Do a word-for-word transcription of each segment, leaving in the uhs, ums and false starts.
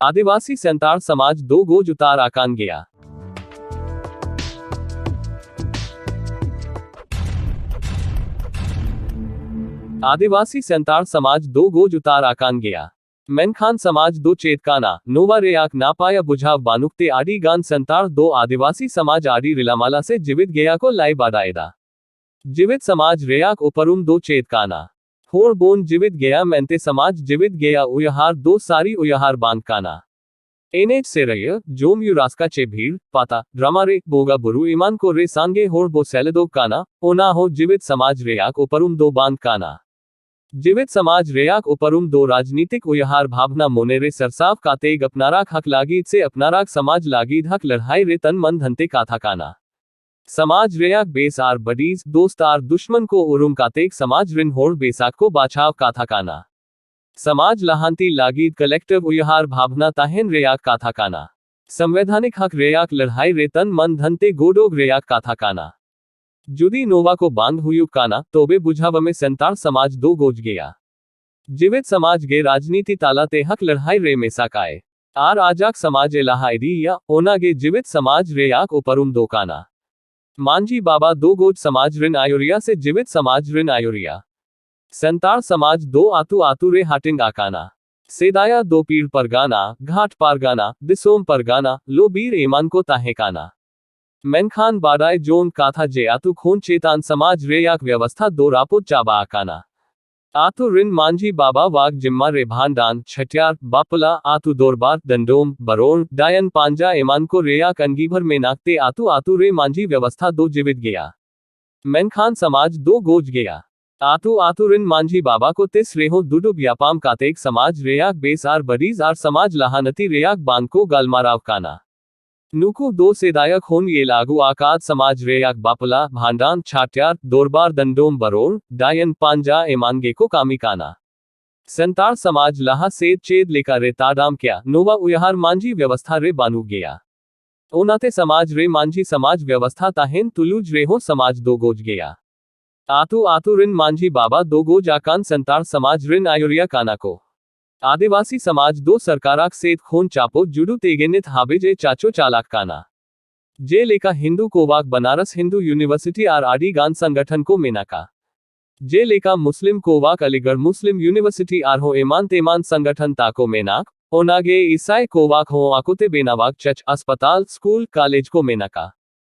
ᱟᱹᱫᱤᱵᱟᱹᱥᱤ ᱥᱟᱱᱛᱟᱲ ᱥᱚᱢᱟᱡᱽ ᱫᱚ ᱜᱚᱡ ᱩᱛᱟᱹᱨ ᱟᱠᱟᱱ ᱜᱮᱭᱟ᱾ ᱟᱹᱫᱤᱵᱟᱹᱥᱤ ᱥᱟᱱᱛᱟᱲ ᱥᱚᱢᱟᱡᱽ ᱫᱚ ᱜᱚᱡ ᱩᱛᱟᱹᱨ ᱟᱠᱟᱱ ᱜᱮᱭᱟ᱾ ᱢᱮᱱᱠᱷᱟᱱ ᱥᱚᱢᱟᱡᱽ ᱫᱚ ᱪᱮᱫ ᱠᱟᱱᱟ, ᱱᱚᱣᱟ ᱨᱮᱭᱟᱜ ᱱᱟᱯᱟᱭ ᱵᱩᱡᱷᱟᱹᱣ ᱵᱟᱹᱱᱩᱜ ᱛᱮ ᱟᱹᱰᱤ ᱜᱟᱱ ᱥᱟᱱᱛᱟᱲ ᱫᱚ ᱟᱹᱫᱤᱵᱟᱹᱥᱤ ᱥᱚᱢᱟᱡᱽ ᱟᱹᱰᱤ ᱨᱤᱞᱟᱢᱟᱞᱟ ᱥᱮ ᱡᱤᱣᱤᱫ ᱜᱮᱭᱟ ᱠᱚ ᱞᱟᱹᱭ ᱵᱟᱰᱟᱭᱮᱫᱟ᱾ ᱡᱤᱣᱤᱫ ᱥᱚᱢᱟᱡᱽ ᱨᱮᱭᱟᱜ ᱩᱯᱨᱩᱢ ᱫᱚ ᱪᱮᱫ ᱠᱟᱱᱟ? ᱦᱚᱲ ᱵᱚᱱ ᱡᱤᱣᱤᱫ ᱜᱮᱭᱟ ᱢᱮᱱᱛᱮ ᱥᱚᱢᱟᱡᱽ ᱡᱤᱣᱤᱫ ᱜᱮᱭᱟ ᱩᱭᱦᱟᱹᱨ ᱫᱚ ᱥᱟᱹᱨᱤ ᱩᱭᱦᱟᱹᱨ ᱵᱟᱝ ᱠᱟᱱᱟ᱾ ᱮᱱᱮᱡ ᱥᱮᱨᱮᱧ, ᱡᱚᱢ ᱧᱩ ᱨᱟᱹᱥᱠᱟᱹ ᱪᱮ ᱵᱷᱤᱲ, ᱯᱟᱛᱟ, ᱰᱨᱟᱢᱟ ᱨᱮ, ᱵᱚᱸᱜᱟ ᱵᱩᱨᱩ ᱮᱢᱟᱱ ᱠᱚᱨᱮ ᱥᱟᱸᱜᱮ ᱦᱚᱲ ᱵᱚ ᱥᱮᱞᱮᱫᱚᱜ ᱠᱟᱱᱟ, ᱚᱱᱟ ᱦᱚᱸ ᱡᱤᱣᱤᱫ ᱥᱚᱢᱟᱡᱽ ᱨᱮᱭᱟᱜ ᱩᱯᱨᱩᱢ ᱫᱚ ᱵᱟᱝ ᱠᱟᱱᱟ᱾ ᱡᱤᱣᱤᱫ ᱥᱚᱢᱟᱡᱽ ᱨᱮᱭᱟᱜ ᱩᱯᱨᱩᱢ ᱫᱚ ᱨᱟᱡᱽᱱᱤᱛᱤᱠ ᱩᱭᱦᱟᱹᱨ ᱵᱷᱟᱵᱽᱱᱟ ᱢᱚᱱᱮ ᱨᱮ ᱥᱟᱨᱥᱟᱣ ᱠᱟᱛᱮ ᱟᱯᱱᱟᱨᱟᱜ ᱦᱚᱠ ᱞᱟᱹᱜᱤᱫ ᱥᱮ ᱟᱯᱱᱟᱨᱟᱜ ᱥᱚᱢᱟᱡᱽ ᱞᱟᱹᱜᱤᱫ ᱦᱚᱠ ᱞᱟᱹᱲᱦᱟᱹᱭ ᱨᱮ ᱛᱟᱱ ᱢᱟᱱ ᱫᱷᱟᱱ ᱛᱮ ᱠᱟᱛᱷᱟ ᱠᱟᱱᱟ᱾ ᱥᱚᱢᱟᱡᱽ ᱨᱮᱭᱟᱜ ᱵᱮᱥ ᱟᱨ ᱵᱟᱹᱲᱤᱡ, ᱫᱳᱥᱛ ᱟᱨ ᱫᱩᱥᱢᱟᱱ ᱠᱚ ᱩᱨᱩᱢ ᱠᱟᱛᱮ ᱥᱚᱢᱟᱡᱽ ᱨᱮᱱ ᱦᱚᱲ ᱵᱮᱥᱟᱜ ᱠᱚ ᱵᱟᱪᱷᱟᱣ ᱠᱟᱛᱷᱟ ᱠᱟᱱᱟ᱾ ᱥᱚᱢᱟᱡᱽ ᱞᱟᱦᱟᱱᱛᱤ ᱞᱟᱹᱜᱤᱫ ᱠᱟᱞᱮᱠᱴᱤᱵᱷ ᱩᱭᱦᱟᱹᱨ ᱵᱷᱟᱵᱽᱱᱟ ᱛᱟᱦᱮᱱ ᱨᱮᱭᱟᱜ ᱠᱟᱛᱷᱟ ᱠᱟᱱᱟ᱾ ᱥᱚᱝᱵᱤᱫᱷᱟᱱᱤᱠ ᱦᱚᱠ ᱨᱮᱭᱟᱜ ᱞᱟᱹᱲᱦᱟᱹᱭ ᱨᱮ ᱛᱟᱱ ᱢᱟᱱ ᱫᱷᱟᱱ ᱛᱮ ᱜᱚᱰᱚᱜ ᱨᱮᱭᱟᱜ ᱠᱟᱛᱷᱟ ᱠᱟᱱᱟ᱾ ᱡᱩᱫᱤ ᱱᱚᱣᱟ ᱠᱚ ᱵᱟᱝ ᱦᱩᱭᱩᱜ ᱠᱟᱱᱟ, ᱛᱚᱵᱮ ᱵᱩᱡᱷᱟᱹᱣ ᱢᱮ ᱥᱟᱱᱛᱟᱲ ᱥᱚᱢᱟᱡᱽ ᱫᱚ ᱜᱚᱡ ᱜᱮᱭᱟ᱾ ᱡᱤᱣᱤᱫ ᱥᱚᱢᱟᱡᱽ ᱜᱮ ᱨᱟᱡᱽᱱᱤᱛᱤ ᱛᱟᱞᱟᱛᱮ ᱦᱚᱠ ᱞᱟᱹᱲᱦᱟᱹᱭ ᱨᱮ ᱢᱮᱥᱟ ᱠᱟᱭ ᱟᱨ ᱟᱡᱟᱜ ᱥᱚᱢᱟᱡᱽ ᱮ ᱞᱟᱦᱟ ᱤᱫᱤᱭᱟ, ᱚᱱᱟ ᱜᱮ ᱡᱤᱣᱤᱫ ᱥᱚᱢᱟᱡᱽ ᱨᱮᱭᱟᱜ ᱩᱯᱨᱩᱢ ᱫᱚ ᱠᱟᱱᱟ᱾ ᱢᱟᱹᱡᱷᱤ ᱵᱟᱵᱟ ᱫᱚ ᱜᱚᱡ ᱥᱚᱢᱟᱡᱽ ᱨᱮᱱ ᱟᱹᱭᱩᱨᱤᱭᱟᱹ ᱥᱮ ᱡᱤᱣᱤᱫ ᱥᱚᱢᱟᱡᱽ ᱨᱮᱱ ᱟᱹᱭᱩᱨᱤᱭᱟᱹ᱾ ᱥᱟᱱᱛᱟᱲ ᱥᱚᱢᱟᱡᱽ ᱫᱚ ᱟᱹᱛᱩ ᱟᱹᱛᱩ ᱨᱮ ᱦᱟᱹᱴᱤᱧ ᱟᱠᱟᱱᱟ᱾ ᱥᱮᱫᱟᱭᱟᱜ ᱫᱚ ᱯᱤᱲ ᱯᱟᱨᱜᱟᱱᱟ, ᱜᱷᱟᱴ ᱯᱟᱨᱜᱟᱱᱟ, ᱫᱤᱥᱚᱢ ᱯᱟᱨᱜᱟᱱᱟ, ᱞᱚ ᱵᱤᱨ ᱮᱢᱟᱱ ᱠᱚ ᱛᱟᱦᱮᱸ ᱠᱟᱱᱟ᱾ ᱢᱮᱱᱠᱷᱟᱱ ᱵᱟᱰᱟᱭ ᱡᱚᱝ ᱠᱟᱛᱷᱟ ᱡᱮ ᱟᱹᱛᱩ ᱠᱷᱚᱱ ᱪᱮᱛᱟᱱ ᱥᱚᱢᱟᱡᱽ ᱨᱮᱭᱟᱜ ᱵᱮᱵᱚᱥᱛᱷᱟ ᱫᱚ ᱨᱟᱹᱯᱩᱫ ᱪᱟᱵᱟ ᱟᱠᱟᱱᱟ᱾ ᱟᱹᱛᱩ ᱨᱮᱱ ᱢᱟᱹᱡᱷᱤ ᱵᱟᱵᱟ ᱣᱟᱜ ᱡᱤᱢᱢᱟ ᱨᱮ ᱵᱷᱟᱸᱰᱟᱱ, ᱪᱷᱟᱹᱴᱭᱟᱹᱨ, ᱵᱟᱯᱞᱟ, ᱟᱹᱛᱩ ᱫᱚᱨᱵᱟᱨ, ᱫᱟᱱᱰᱚᱢ, ᱵᱟᱨᱚᱱ, ᱰᱟᱭᱚᱱ ᱯᱟᱸᱡᱟ ᱮᱢᱟᱱ ᱠᱚ ᱨᱮᱭᱟᱜ ᱟᱺᱜᱤᱵᱷᱟᱨ ᱢᱮᱱᱟᱜ ᱛᱮ ᱟᱹᱛᱩ ᱟᱹᱛᱩ ᱨᱮ ᱢᱟᱹᱡᱷᱤ ᱵᱮᱵᱚᱥᱛᱷᱟ ᱫᱚ ᱡᱤᱣᱤᱫ ᱜᱮᱭᱟ᱾ ᱢᱮᱱᱠᱷᱟᱱ ᱥᱚᱢᱟᱡᱽ ᱫᱚ ᱜᱚᱡ ᱜᱮᱭᱟ᱾ ᱟᱹᱛᱩ ᱟᱹᱛᱩ ᱨᱮᱱ ᱢᱟᱹᱡᱷᱤ ᱵᱟᱵᱟ ᱠᱚ ᱛᱤᱥ ᱨᱮᱦᱚᱸ ᱫᱩᱲᱩᱵ ᱧᱟᱯᱟᱢ ᱠᱟᱛᱮ ᱥᱚᱢᱟᱡᱽ ᱨᱮᱭᱟᱜ ᱵᱮᱥ ᱟᱨ ᱵᱟᱹᱲᱤᱡ ᱟᱨ ᱥᱚᱢᱟᱡᱽ ᱞᱟᱦᱟᱱᱛᱤ ᱨᱮᱭᱟᱜ ᱵᱟᱝ ᱠᱚ ᱜᱟᱞᱢᱟᱨᱟᱣ ᱠᱟᱱᱟ᱾ ᱱᱩᱠᱩ ᱫᱚ ᱥᱮᱫᱟᱭ ᱠᱷᱚᱱ ᱜᱮ ᱞᱟᱹᱜᱩ ᱟᱠᱟᱫ ᱥᱚᱢᱟᱡᱽ ᱨᱮᱭᱟᱜ ᱵᱟᱯᱞᱟ, ᱵᱷᱟᱸᱰᱟᱱ, ᱪᱷᱟᱹᱴᱭᱟᱹᱨ, ᱫᱚᱨᱵᱟᱨ ᱫᱟᱱᱰᱚᱢ ᱵᱟᱨᱚᱱ, ᱰᱟᱭᱚᱱ ᱯᱟᱸᱡᱟ ᱮᱢᱟᱱ ᱜᱮᱠᱚ ᱠᱟᱹᱢᱤ ᱠᱟᱱᱟ᱾ ᱥᱟᱱᱛᱟᱲ ᱥᱚᱢᱟᱡᱽ ᱞᱟᱦᱟ ᱥᱮᱫ ᱪᱮᱫ ᱞᱮᱠᱟ ᱨᱮ ᱛᱟᱲᱟᱢ ᱠᱮᱭᱟ, ᱱᱚᱣᱟ ᱩᱭᱦᱟᱹᱨ ᱢᱟᱹᱡᱷᱤ ᱵᱮᱵᱚᱥᱛᱷᱟ ᱨᱮ ᱵᱟᱹᱱᱩᱜ ᱜᱮᱭᱟ᱾ ᱚᱱᱟᱛᱮ ᱥᱚᱢᱟᱡᱽ ᱨᱮ ᱢᱟᱹᱡᱷᱤ ᱥᱚᱢᱟᱡᱽ ᱵᱮᱵᱚᱥᱛᱷᱟ ᱛᱟᱦᱮᱱ ᱛᱩᱞᱩᱡ ᱨᱮᱦᱚᱸ ᱥᱚᱢᱟᱡᱽ ᱫᱚ ᱜᱚᱡ ᱜᱮᱭᱟ᱾ ᱟᱹᱛᱩ ᱟᱹᱛᱩ ᱨᱮᱱ ᱢᱟᱹᱡᱷᱤ ᱵᱟᱵᱟ ᱫᱚ ᱜᱚᱡ ᱟᱠᱟᱱ ᱥᱟᱱᱛᱟᱲ ᱥᱚᱢᱟᱡᱽ ᱨᱮᱱ ᱟᱹᱭᱩᱨᱤᱭᱟᱹ ᱠᱟᱱᱟ ᱠᱚ᱾ ᱟᱹᱫᱤᱵᱟᱹᱥᱤ ᱥᱚᱢᱟᱡᱽ ᱫᱚ ᱥᱚᱨᱠᱟᱨᱟᱜ ᱥᱮᱫ ᱠᱷᱚᱱ ᱪᱟᱯᱚ ᱡᱩᱰᱩ ᱛᱮᱜᱮ ᱱᱤᱛ ᱦᱟᱹᱵᱤᱡ ᱮ ᱪᱟᱪᱚ ᱪᱟᱞᱟᱜ ᱠᱟᱱᱟ᱾ ᱡᱮᱞᱮᱠᱟ ᱦᱤᱱᱫᱩ ᱠᱚᱣᱟᱜ ᱵᱟᱱᱟᱨᱚᱥ ᱦᱤᱱᱫᱩ ᱭᱩᱱᱤᱵᱷᱟᱨᱥᱤᱴᱤ ᱟᱨ ᱟᱹᱰᱤ ᱜᱟᱱ ᱥᱚᱝᱜᱚᱴᱷᱚᱱ ᱠᱚ ᱢᱮᱱᱟᱜᱼᱟ᱾ ᱡᱮᱞᱮᱠᱟ ᱢᱩᱥᱞᱤᱢ ᱠᱚᱣᱟᱜ ᱟᱞᱤᱜᱚᱲ ᱢᱩᱥᱞᱤᱢ ᱭᱩᱱᱤᱵᱷᱟᱨᱥᱤᱴᱤ ᱟᱨᱦᱚᱸ ᱮᱢᱟᱱ ᱛᱮᱢᱟᱱ ᱥᱚᱝᱜᱚᱴᱷᱚᱱ ᱛᱟᱠᱚ ᱢᱮᱱᱟᱜ, ᱚᱱᱟᱜᱮ ᱤᱥᱟᱭ ᱠᱚᱣᱟᱜ ᱦᱚᱸ ᱟᱠᱚᱛᱮ ᱵᱮᱱᱟᱣᱟᱜ ᱪᱟᱨᱪ, ᱟᱥᱯᱟᱛᱟᱞ, ᱥᱠᱩᱞ, ᱠᱚᱞᱮᱡᱽ ᱠᱚ ᱢᱮᱱᱟᱜᱼᱟ᱾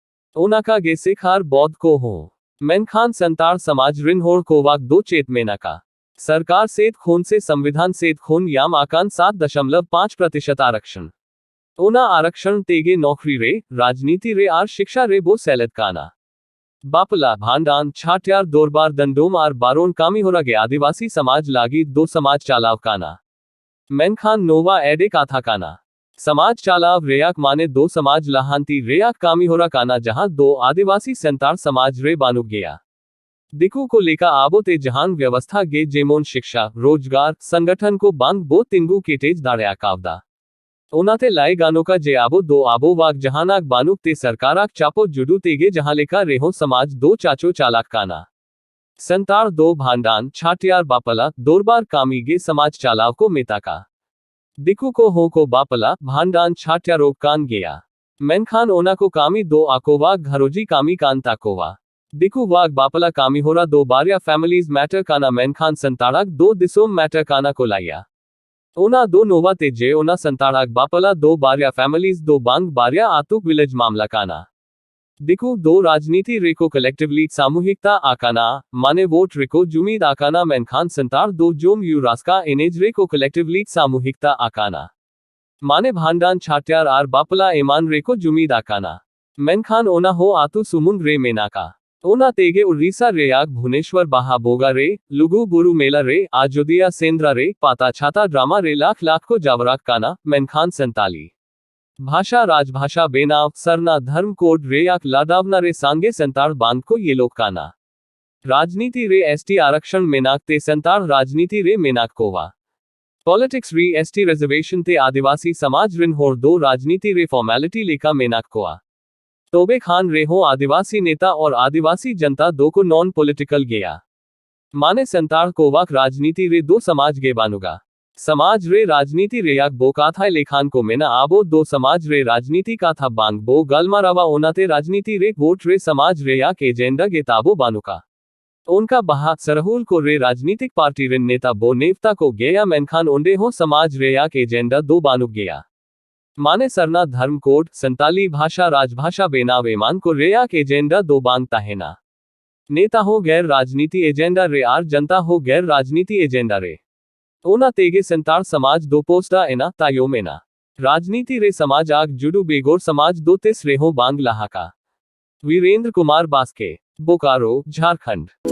ᱚᱱᱟᱠᱟ ᱜᱮ ᱥᱤᱠᱷ ᱟᱨ ᱵᱚᱫᱷ ᱠᱚ ᱦᱚᱸ᱾ ᱢᱮᱱᱠᱷᱟᱱ ᱥᱟᱱᱛᱟᱲ ᱥᱚᱢᱟᱡᱽ ᱨᱤᱱ ᱦᱚᱲ ᱠᱚᱣᱟᱜ ᱫᱚ ᱪᱮᱫ ᱢᱮᱱᱟᱜᱼᱟ? ᱥᱚᱨᱠᱟᱨ ᱥᱮᱫ ᱠᱷᱚᱱ ᱥᱮ ᱥᱚᱝᱵᱤᱫᱷᱟᱱ ᱥᱮᱫ ᱠᱷᱚᱱ ᱧᱟᱢ ᱟᱠᱟᱱ ᱥᱟᱛ ᱫᱚᱥᱚᱢᱤᱠ ᱯᱟᱸᱪ ᱯᱨᱚᱛᱤᱥᱚᱛ ᱟᱨᱚᱠᱥᱚᱱ᱾ ᱚᱱᱟ ᱟᱨᱚᱠᱥᱚᱱ ᱛᱮᱜᱮ ᱱᱚᱠᱨᱤ ᱨᱮ, ᱨᱟᱡᱽᱱᱤᱛᱤ ᱨᱮ ᱟᱨ ᱥᱤᱠᱷᱟ ᱨᱮ ᱵᱚ ᱥᱮᱞᱮᱫ ᱠᱟᱱᱟ᱾ ᱵᱟᱯᱞᱟ, ᱵᱷᱟᱸᱰᱟᱱ, ᱪᱷᱟᱹᱴᱭᱟᱹᱨ, ᱫᱚᱨᱵᱟᱨ ᱫᱟᱱᱰᱚᱢ ᱟᱨ ᱵᱟᱨᱚᱱ ᱠᱟᱹᱢᱤ ᱦᱚᱨᱟ ᱜᱮ ᱟᱹᱫᱤᱵᱟᱹᱥᱤ ᱥᱚᱢᱟᱡᱽ ᱞᱟᱹᱜᱤᱫ ᱫᱚ ᱥᱚᱢᱟᱡᱽ ᱪᱟᱞᱟᱣ ᱠᱟᱱᱟ᱾ ᱢᱮᱱᱠᱷᱟᱱ ᱱᱚᱣᱟ ᱮᱲᱮ ᱠᱟᱛᱷᱟ ᱠᱟᱱᱟ᱾ ᱥᱚᱢᱟᱡᱽ ᱪᱟᱞᱟᱣ ᱨᱮᱭᱟᱜ ᱢᱟᱱᱮ ᱫᱚ ᱥᱚᱢᱟᱡᱽ ᱞᱟᱦᱟᱱᱛᱤ ᱨᱮᱭᱟᱜ ᱠᱟᱹᱢᱤ ᱦᱚᱨᱟ ᱠᱟᱱᱟ, ᱡᱟᱦᱟᱸ ᱫᱚ ᱟᱹᱫᱤᱵᱟᱹᱥᱤ ᱥᱟᱱᱛᱟᱲ ᱥᱚᱢᱟᱡᱽ ᱨᱮ ᱵᱟᱹᱱᱩᱜ ᱜᱮᱭᱟ᱾ ᱫᱤᱠᱩ ᱠᱚ ᱞᱮᱠᱟ ᱟᱵᱚ ᱛᱮ ᱡᱟᱦᱟᱱ ᱵᱮᱵᱚᱥᱛᱷᱟ ᱜᱮ, ᱡᱮᱢᱚᱱ ᱥᱤᱠᱷᱟ, ᱨᱳᱡᱽᱜᱟᱨ, ᱥᱚᱝᱜᱚᱴᱷᱚᱱ ᱠᱚ ᱵᱟᱝ ᱵᱚ ᱛᱤᱸᱜᱩ ᱠᱮᱴᱮᱡ ᱫᱟᱲᱮ ᱟᱠᱟᱣᱫᱟ᱾ ᱚᱱᱟᱛᱮ ᱞᱟᱹᱭ ᱜᱟᱱᱚᱜᱼᱟ ᱡᱮ ᱟᱵᱚ ᱫᱚ ᱟᱵᱚᱣᱟᱜ ᱡᱟᱦᱟᱱᱟᱜ ᱵᱟᱹᱱᱩᱜ ᱛᱮ ᱥᱚᱨᱠᱟᱨᱟᱜ ᱪᱟᱯᱚ ᱡᱩᱰᱩ ᱛᱮᱜᱮ ᱡᱟᱦᱟᱸ ᱞᱮᱠᱟ ᱨᱮᱦᱚᱸ ᱥᱚᱢᱟᱡᱽ ᱫᱚ ᱪᱟᱪᱚ ᱪᱟᱞᱟᱜ ᱠᱟᱱᱟ᱾ ᱥᱟᱱᱛᱟᱲ ᱫᱚ ᱵᱷᱟᱸᱰᱟᱱ, ᱪᱷᱟᱹᱴᱭᱟᱹᱨ, ᱵᱟᱯᱞᱟ, ᱫᱚᱨᱵᱟᱨ ᱠᱟᱹᱢᱤ ᱜᱮ ᱥᱚᱢᱟᱡᱽ ᱪᱟᱞᱟᱣ ᱠᱚ ᱢᱮᱛᱟᱜᱼᱟ᱾ ᱫᱤᱠᱩ ᱠᱚ ᱦᱚᱸ ᱠᱚ ᱵᱟᱯᱞᱟ, ᱵᱷᱟᱸᱰᱟᱱ, ᱪᱷᱟᱹᱴᱭᱟᱹᱨᱚᱜ ᱠᱟᱱ ᱜᱮᱭᱟ᱾ ᱢᱮᱱᱠᱷᱟᱱ ᱚᱱᱟ ᱠᱚ ᱠᱟᱹᱢᱤ ᱫᱚ ᱟᱠᱚᱣᱟᱜ ᱜᱷᱟᱨᱚᱸᱡᱤ ᱠᱟᱹᱢᱤ ᱠᱟᱱ ᱛᱟᱠᱚᱣᱟ᱾ ᱫᱤᱠᱩᱣᱟᱜ ᱵᱟᱯᱞᱟ ᱠᱟᱹᱢᱤ ᱦᱚᱨᱟ ᱫᱚ ᱵᱟᱨᱭᱟ ᱯᱷᱮᱢᱤᱞᱤᱡᱽ ᱢᱮᱴᱟᱨ ᱠᱟᱱᱟ, ᱢᱮᱱᱠᱷᱟᱱ ᱥᱟᱱᱛᱟᱲᱟᱜ ᱫᱚ ᱫᱤᱥᱚᱢ ᱢᱮᱴᱟᱨ ᱠᱟᱱᱟ ᱠᱚ ᱞᱟᱹᱭᱟ᱾ ᱚᱱᱟ ᱫᱚ ᱱᱚᱣᱟ ᱛᱮ ᱡᱮ ᱚᱱᱟ ᱥᱟᱱᱛᱟᱲᱟᱜ ᱵᱟᱯᱞᱟ ᱫᱚ ᱵᱟᱨᱭᱟ ᱯᱷᱮᱢᱤᱞᱤᱡᱽ ᱫᱚ ᱵᱟᱝ, ᱵᱟᱨᱭᱟ ᱟᱹᱛᱩ ᱵᱷᱤᱞᱮᱡᱽ ᱢᱟᱢᱞᱟ ᱠᱟᱱᱟ᱾ ᱫᱤᱠᱩ ᱫᱚ ᱨᱟᱡᱽᱱᱤᱛᱤ ᱨᱮᱠᱚ ᱠᱚᱞᱮᱠᱴᱤᱵᱷᱞᱤ ᱥᱟᱢᱩᱦᱤᱠᱛᱟ ᱟᱠᱟᱱᱟ, ᱢᱟᱱᱮ ᱵᱷᱳᱴ ᱨᱮᱠᱚ ᱡᱩᱢᱤᱫ ᱟᱠᱟᱱᱟ, ᱢᱮᱱᱠᱷᱟᱱ ᱥᱟᱱᱛᱟᱲ ᱫᱚ ᱡᱚᱢ ᱧᱩ ᱨᱟᱹᱥᱠᱟᱹ ᱮᱱᱮᱡ ᱨᱮᱠᱚ ᱠᱚᱞᱮᱠᱴᱤᱵᱷᱞᱤ ᱥᱟᱢᱩᱦᱤᱠᱛᱟ ᱟᱠᱟᱱᱟ᱾ ᱢᱟᱱᱮ ᱵᱷᱟᱸᱰᱟᱱ, ᱪᱷᱟᱹᱴᱭᱟᱹᱨ ᱟᱨ ᱵᱟᱯᱞᱟ ᱮᱢᱟᱱ ᱨᱮᱠᱚ ᱡᱩᱢᱤᱫ ᱟᱠᱟᱱᱟ᱾ ᱢᱮᱱᱠᱷᱟᱱ ᱚᱱᱟ ᱦᱚᱸ ᱟᱹᱛᱩ ᱥᱩᱢᱩᱝ ᱨᱮ ᱢᱮᱱᱟᱜᱼᱟ᱾ ᱚᱱᱟ ᱛᱮᱜᱮ ᱩᱲᱤᱥᱥᱟ ᱨᱮᱭᱟᱜ ᱵᱷᱩᱵᱽᱱᱮᱥᱣᱚᱨ ᱵᱟᱦᱟ ᱵᱚᱸᱜᱟ ᱨᱮ, ᱞᱩᱜᱩ ᱵᱩᱨᱩ ᱢᱮᱞᱟ ᱨᱮ, ᱟᱡᱚᱫᱤᱭᱟᱹ ᱥᱮᱸᱫᱽᱨᱟ ᱨᱮ, ᱯᱟᱛᱟ ᱪᱷᱟᱛᱟ ᱰᱨᱟᱢᱟ ᱨᱮ ᱞᱟᱠᱷ ᱞᱟᱠᱷ ᱠᱚ ᱡᱟᱣᱨᱟᱜ ᱠᱟᱱᱟ, ᱢᱮᱱᱠᱷᱟᱱ ᱥᱟᱱᱛᱟᱞᱤ ᱵᱷᱟᱥᱟ ᱨᱟᱡᱽᱵᱷᱟᱥᱟ ᱵᱮᱱᱟᱣ, ᱥᱟᱨᱱᱟ ᱫᱷᱚᱨᱢ ᱠᱳᱰ ᱨᱮᱭᱟᱜ ᱞᱟᱫᱟᱣᱱᱟ ᱨᱮ ᱥᱟᱸᱜᱮ ᱥᱟᱱᱛᱟᱲ ᱵᱟᱝ ᱠᱚ ᱧᱮᱞᱚᱜ ᱠᱟᱱᱟ᱾ ᱨᱟᱡᱽᱱᱤᱛᱤ ᱨᱮ ᱮᱥ ᱴᱤ ᱟᱨᱚᱠᱥᱚᱱ ᱢᱮᱱᱟᱜ ᱛᱮ ᱥᱟᱱᱛᱟᱲ ᱨᱟᱡᱽᱱᱤᱛᱤ ᱨᱮ ᱢᱮᱱᱟᱜ ᱠᱚᱣᱟ᱾ ᱯᱚᱞᱤᱴᱤᱠᱥ ᱨᱮ ᱮᱥ ᱴᱤ ᱨᱤᱡᱟᱨᱵᱷᱮᱥᱚᱱ ᱛᱮ ᱟᱹᱫᱤᱵᱟᱹᱥᱤ ᱥᱚᱢᱟᱡᱽ ᱨᱤᱱ ᱦᱚᱲ ᱫᱚ ᱨᱟᱡᱽᱱᱤᱛᱤ ᱨᱮ ᱯᱷᱚᱨᱢᱟᱞᱤᱴᱤ ᱞᱮᱠᱟ ᱢᱮᱱᱟᱜ ᱠᱚᱣᱟ᱾ ᱛᱚᱵᱮ ᱠᱷᱟᱱ ᱨᱮᱦᱚᱸ ᱟᱹᱫᱤᱵᱟᱹᱥᱤ ᱱᱮᱛᱟ ᱟᱨ ᱟᱹᱫᱤᱵᱟᱹᱥᱤ ᱡᱚᱱᱛᱟ ᱫᱚᱠᱚ ᱱᱚᱱ ᱯᱚᱞᱤᱴᱤᱠᱟᱞ ᱜᱮᱭᱟ᱾ ᱢᱟᱱᱮ ᱥᱟᱱᱛᱟᱲ ᱠᱚᱣᱟᱜ ᱨᱟᱡᱽᱱᱤᱛᱤ ᱨᱮ ᱫᱚ ᱥᱚᱢᱟᱡᱽ ᱜᱮ ᱵᱟᱹᱱᱩᱜᱼᱟ᱾ ᱥᱚᱢᱟᱡᱽ ᱨᱮ ᱨᱟᱡᱽᱱᱤᱛᱤ ᱨᱮᱭᱟᱜ ᱵᱚ ᱠᱟᱛᱷᱟᱭ ᱞᱮᱠᱷᱟᱱ ᱠᱚ ᱢᱮᱱᱟ, ᱟᱵᱚ ᱫᱚ ᱥᱚᱢᱟᱡᱽ ᱨᱮ ᱨᱟᱡᱽᱱᱤᱛᱤ ᱠᱟᱛᱷᱟ ᱵᱟᱝ ᱵᱚ ᱜᱟᱞᱢᱟᱨᱟᱣᱟ, ᱚᱱᱟᱛᱮ ᱨᱟᱡᱽᱱᱤᱛᱤ ᱨᱮ ᱵᱷᱳᱴ ᱨᱮ ᱥᱚᱢᱟᱡᱽ ᱨᱮᱭᱟᱜ ᱮᱡᱮᱱᱰᱟ ᱜᱮ ᱛᱟᱵᱚ ᱵᱟᱹᱱᱩᱜᱼᱟ᱾ ᱚᱱᱠᱟ ᱵᱟᱦᱟ ᱥᱟᱨᱦᱩᱞ ᱠᱚ ᱨᱮ ᱨᱟᱡᱽᱱᱤᱛᱤᱠ ᱯᱟᱨᱴᱤ ᱨᱮᱱ ᱱᱮᱛᱟ ᱵᱚ ᱱᱮᱣᱛᱟ ᱠᱚ ᱜᱮᱭᱟ, ᱢᱮᱱᱠᱷᱟᱱ ᱚᱸᱰᱮ ᱦᱚᱸ ᱥᱚᱢᱟᱡᱽ ᱨᱮᱭᱟᱜ ᱮᱡᱮᱱᱰᱟ ᱫᱚ ᱵᱟᱹᱱᱩᱜ ᱜᱮᱭᱟ᱾ ᱢᱟᱱᱮ ᱥᱟᱨᱱᱟ ᱫᱷᱚᱨᱢ ᱠᱳᱰ, ᱥᱟᱱᱛᱟᱞᱤ ᱵᱷᱟᱥᱟ ᱨᱟᱡᱽᱵᱷᱟᱥᱟ ᱵᱮᱱᱟᱣ ᱮᱢᱟᱱ ᱠᱚ ᱨᱮᱭᱟᱜ ᱮᱡᱮᱱᱰᱟ ᱫᱚ ᱵᱟᱝ ᱛᱟᱦᱮᱱᱟ᱾ ᱱᱮᱛᱟ ᱦᱚᱸ ᱜᱮᱨ ᱨᱟᱡᱽᱱᱤᱛᱤ ᱮᱡᱮᱱᱰᱟ ᱨᱮ ᱟᱨ ᱡᱚᱱᱛᱟ ᱦᱚᱸ ᱜᱮᱨ ᱨᱟᱡᱽᱱᱤᱛᱤ ᱮᱡᱮᱱᱰᱟ ᱨᱮ᱾ ᱚᱱᱟ ᱛᱮᱜᱮ ᱥᱟᱱᱛᱟᱲ ᱥᱚᱢᱟᱡᱽ ᱫᱚ ᱯᱚᱥᱫᱟ ᱮᱱᱟ, ᱛᱟᱭᱚᱢ ᱮᱱᱟ᱾ ᱨᱟᱡᱽᱱᱤᱛᱤ ᱨᱮ ᱥᱚᱢᱟᱡᱽ ᱟᱜ ᱡᱩᱰᱩ ᱵᱮᱜᱚᱨ ᱥᱚᱢᱟᱡᱽ ᱫᱚ ᱛᱤᱥ ᱨᱮᱦᱚᱸ ᱵᱟᱝ ᱞᱟᱦᱟᱠᱟ᱾ ᱵᱤᱨᱮᱱᱫᱨᱚ ᱠᱩᱢᱟᱨ ᱵᱟᱥᱠᱮ, ᱵᱳᱠᱟᱨᱳ, ᱡᱷᱟᱨᱠᱷᱚᱸᱰ᱾